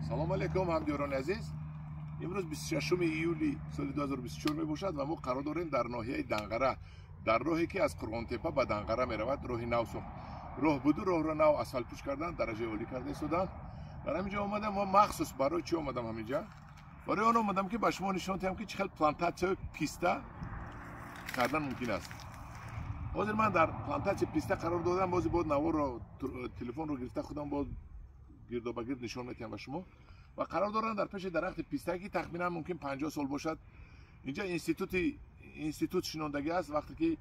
Салом алейкум, ҳамдиёрони азиз. Имрӯз 26 июли соли 2024 мебошад ва мо қарор дорем дар ноҳияи Данғара, дар роҳе ки аз Қурғонтепа ба Данғара меравад, роҳи нав сохт. Роҳ буду роҳро нав асфалтпӯш кардан, дараҷаи олӣ карда истоданд. Дар ҳамин ҷо омадам мо махсус барои чӣ омадам ҳамин ҷа? Барои он омадам ки ба шумо нишон диҳам ки чӣ хел плантатсияи писта кардан мумкин аст. Ҳозир ман дар плантатсияи писта қарор додам, бози бод наворро телефонро гирифта худам боз гирдобагирд нишон медиҳам ба шумо. Ва қарор дорам дар пеши дарахти писта ки тахминан мумкин 50 сол бошад. Инҷа институт шинондагӣ аст. Вақте ки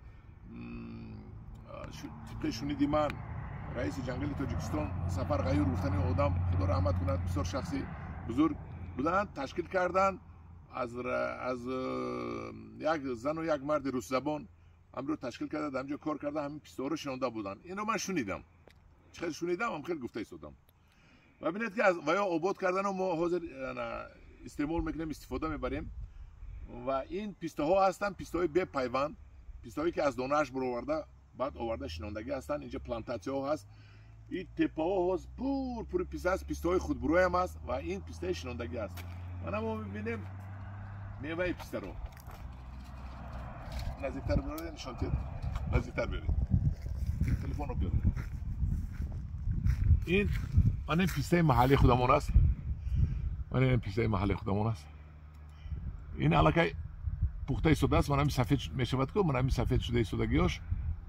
тибқи шуниди ман раиси ҷангали Тоҷикистон Сафар Ғаюр гуфтани одам, худо раҳмат кунад, бисёр шахси бузург буданд, ташкил карданд аз як зану як марди русзабон ҳамро ташкил карда, дар ҳамҷо кор карда, ҳамин пистаҳоро шинонда буданд. Инро ман шунидам, чӣ хел шунидам, ҳам хел гуфта истодам. Ва бинед ки аз ваё обод кардану мо ҳозир истеъмол мекунем, истифода мебарем. Ва ин пистаҳо ҳастанд пистаҳои бепайванд, пистаҳое ки аз донааш бароварда баъд оварда шинондагӣ ҳастанд. Инҷа плантатсияҳо ҳаст, ин теппаҳо ҳоз пур писта аст, пистаҳои худбурӯям аст ва ин пистаи шинондагӣ аст. Мана мо мебинем меваи пистаро. Наздиктар биёред, нишон диҳед, наздиктар биёред, телефонро биёред. Ин мана ин пистаи маҳаллии худамон аст. Мана ин пистаи маҳаллии худамон аст. Ин аллакай пухта истодааст. Мана ҳамин сафед мешавад ку, мана ҳамин сафед шуда истодагиёш,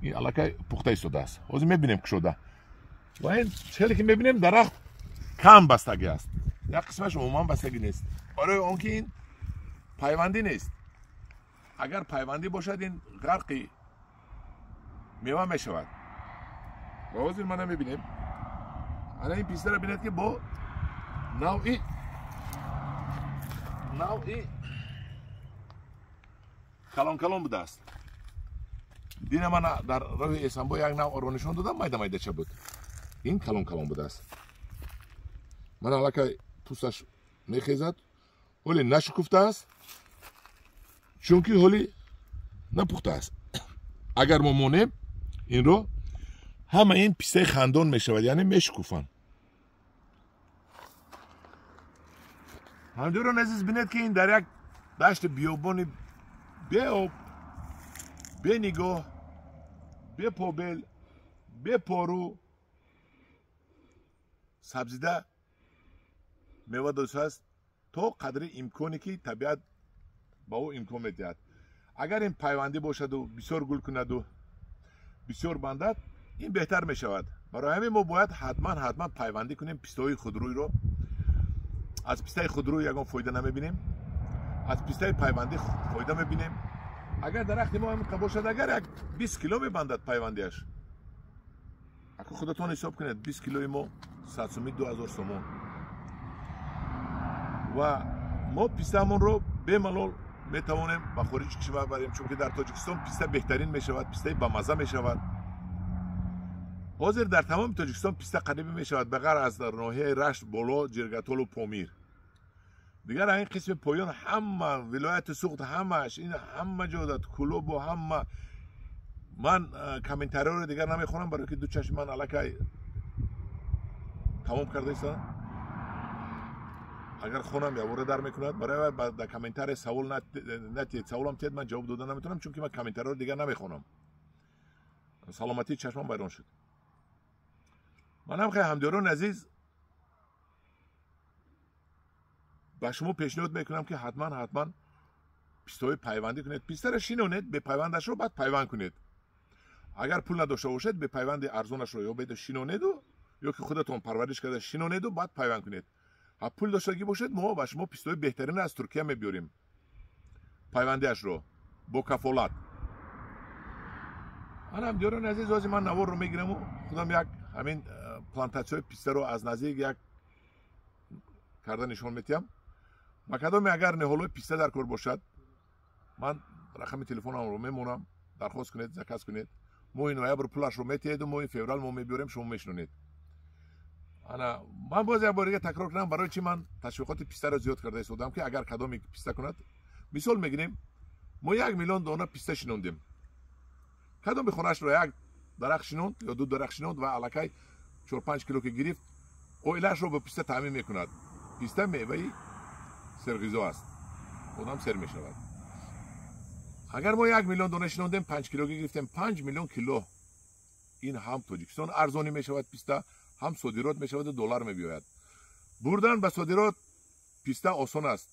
ин аллакай пухта истодааст. Ҳозир мебинем кушода. Ва ин хеле ки мебинем дарахт кам бастагӣ аст, як қисмаш умуман бастагӣ нест, барои он ки ин пайвандӣ нест. Агар пайвандӣ бошад, ин ғарқи мева мешавад. Ва ҳозир мана мебинем, ана ин пистаро бинед ки бо навъи калон калон будааст. Дина ман дар роҳи Эсанбо як навъро нишон додам, майда майдача буд. Ин калон калон будааст. Ман аллакай пӯсташ мехезад, ҳоле нашукуфтааст, чунки ҳоле напухтааст. Агар мо монем инро, ҳама ин пистаи хандон мешавад, яъне мешукуфанд. Ҳамдиёрон азиз, бинед ки ин дар як дашти биёбони беоб, бенигоҳ, бепобел, бепору сабзида мева додааст то қадри имконе ки табиат ба ӯ имкон медиҳад. Агар ин пайвандӣ бошаду бисёр гул кунаду бисёр бандад, ин беҳтар мешавад. Барои ҳамин мо бояд ҳатман пайвандӣ кунем пистаҳои худрӯйро. Аз пистаи худрӯй ягон фоида намебинем, аз пистаи пайвандӣ фоида мебинем. Агар дарахти мо ҳамин бошад, агар як 20 кило мебандад пайвандиаш, аку худатон ҳисоб кунед, 20 килои мо 100 сомӣ, 2000 сомон. Ва мо пистаамонро бемалол метавонем ба хориҷи кишвар барем, чунки дар Тоҷикистон писта беҳтарин мешавад, пистаи бамаза мешавад. Ҳозир дар тамоми Тоҷикистон писта қариб мешавад, ба ғайр аз ноҳияи Рашт, Боло, Ҷиргатолу Помир. Дигар ин қисми поён ҳама вилояти Суғд, ҳамааш ин ҳама ҷо дар Кӯлобу ҳама. Ман комментариҳоро дигар намехонам, барои ки ду чашми ман аллакай тамом карда истодам. Агар хонам явора дар мекунад. Барои дар комментария савол натиҳед, саволам тиҳед, ман ҷавоб дода наметавонам, чунки ман комментариҳоро дигар намехонам. Саломатии чашмам вайрон шуд. Манам хеле ҳамдиёрони азиз ба шумо пешниҳод мекунам ки ҳатман пистаҳои пайвандӣ кунед. Пистаро шинонед, бепайвандашро баъд пайванд кунед. Агар пул надошта бошед, бепайванди арзонашро ёбеду шинонеду, ё ки худатон парвариш карда шинонеду баъд пайванд кунед. Ҳа пул доштагӣ бошед, мо ба шумо пистаҳои беҳтаринро аз Туркия мебиёрем, пайвандиашро бо кафолат. Ана ҳамдиёрони азиз, ҳозир ман наворро мегираму худам як ҳамин плантатсияҳои пистаро аз наздик як карда нишон медиҳам. Ба кадоме агар ниҳолҳои писта дар кор бошад, ман рақами телефонамро мемонам, дархост кунед, заказ кунед. Моҳи ноябр пулашро метиҳеду моҳи феврал мо мебиёрем, шумо мешинонед. Ана ман боз як бор дига такрор кунам, барои чӣ ман ташвиқоти пистаро зиёд карда истодам, ки агар кадоме писта кунад, мисол мегирем, мо 1 миллион дона писта шинондем. Кадоме хонаашро як дарахт шинонд ё ду дарахт шинонд ва аллакай 4-5 кило ки гирифт, оилаашро бо писта таъмин мекунад. Писта меваи серғизо аст, одам сер мешавад. Агар мо 1 миллион дона шинондем, 5 килоги гирифтем, 5 миллион кило. Ин ҳам Тоҷикистон арзонӣ мешавад писта, ҳам содирот мешавад, доллар мебиёяд. Бурдан ба содирот писта осон аст.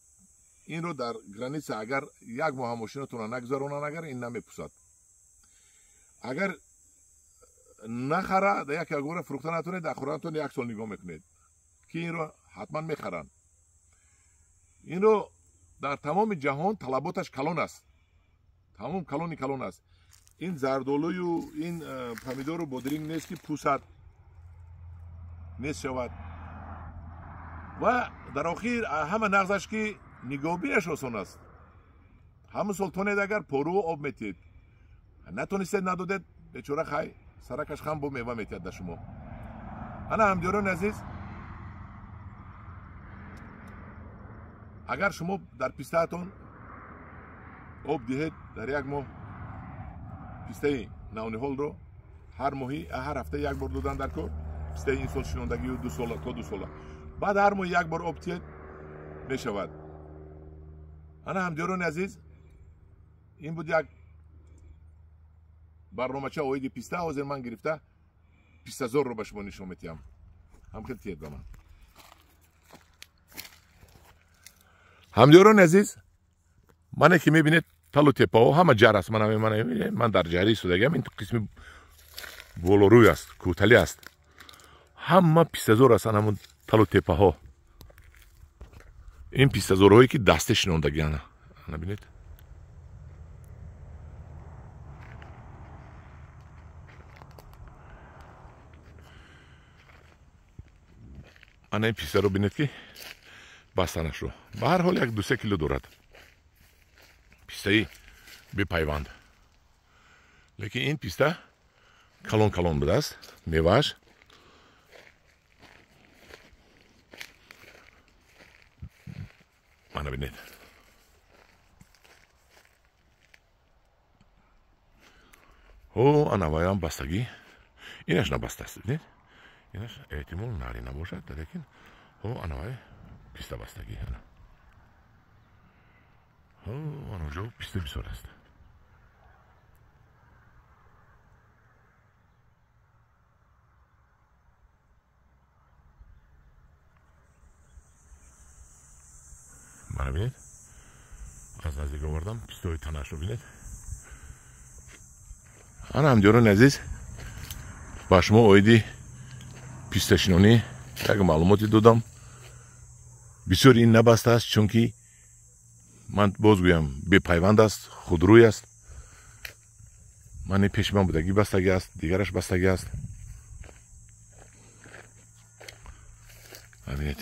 Инро дар граница агар як моҳ мошинатонро нагузаронанд, агар ин намепусад. Агар нахара, дар як ягора фурӯхта натонед, дар хӯрантон як сол нигоҳ мекунед, ки инро ҳатман мехаранд. Инро дар тамоми ҷаҳон талаботаш калон аст, тамом калони калон аст. Ин зардолую ин помидору бодринг нест, ки пусад, нест шавад. Ва дар охир ҳама нағзаш, ки нигоҳбинаш осон аст. Ҳамун сол тонед, агар поруву об метиҳед, натонистед, надодед, бечора хай саракаш хам бо мева метиҳад дар шумо. Ана ҳамдиёрони азиз, агар шумо дар пистаатон об диҳед дар як моҳ, пистаи навниҳолро ҳар моҳи, ҳар ҳафта як бор додан дар кор, пистаи ин сол шинондагию 2 сола то 2 сола, баъд ҳар моҳ як бор об тиҳед, мешавад. Ана ҳамдиёрони азиз, ин буд як барномача оиди писта. Ҳозир ман гирифта пистазорро ба шумо нишон метиҳам. Ҳам хел тиҳед ба ман. Ҳамдиёрони азиз, мане ки мебинед, талу тепаҳо ҳама ҷар аст. Ман дар ҷари истодагиам, ин қисми болорӯй аст, кӯталӣ аст. Ҳама пистазор ҳастанд, ҳамун талу тепаҳо. Ин пистазорҳое ки дасте шинондагианд, ана бинед. Ана ин пистаро бинед, ки бастанашро ба ҳар ҳол 1-2-3 кило дорад. Пистаи бепайванд, лекин ин писта калон калон будааст мевааш. Мана бинед, ҳо ана ваям бастагӣ, инаш набастааст, бинед, инаш эҳтимол нари набошад, лекин ҳо ана вай писта бастагӣ. Ана ҳо аноҷо писта бисёр аст. Мана бинед, аз наздик овардам пистои танашро бинед. Ана ҳамдиёрони азиз, ба шумо оиди писташинонӣ як маълумоте додам. Бисёр ин набаста аст, чунки ман боз гӯям, бепайванд аст, худрӯй аст. Ман пеши ман будагӣ бастагӣ аст, дигараш бастагӣ аст. Бинед,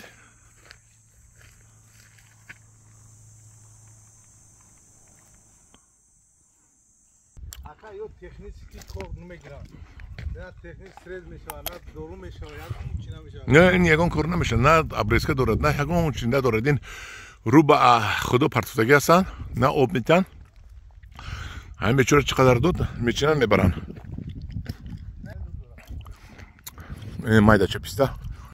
ака ё технически кор намегирад, на техник стресс мешавад, на дору мешавад, чи намешавад. Не, ин ягон кор намешавад, на обрезка дорад, на ягон чи надорад. Ин рӯ ба худо партофтагӣ ҳастанд, на об метиҳанд. Ҳамин бечора чӣ қадар дод, мечинанд, мебаранд. Майдача писта.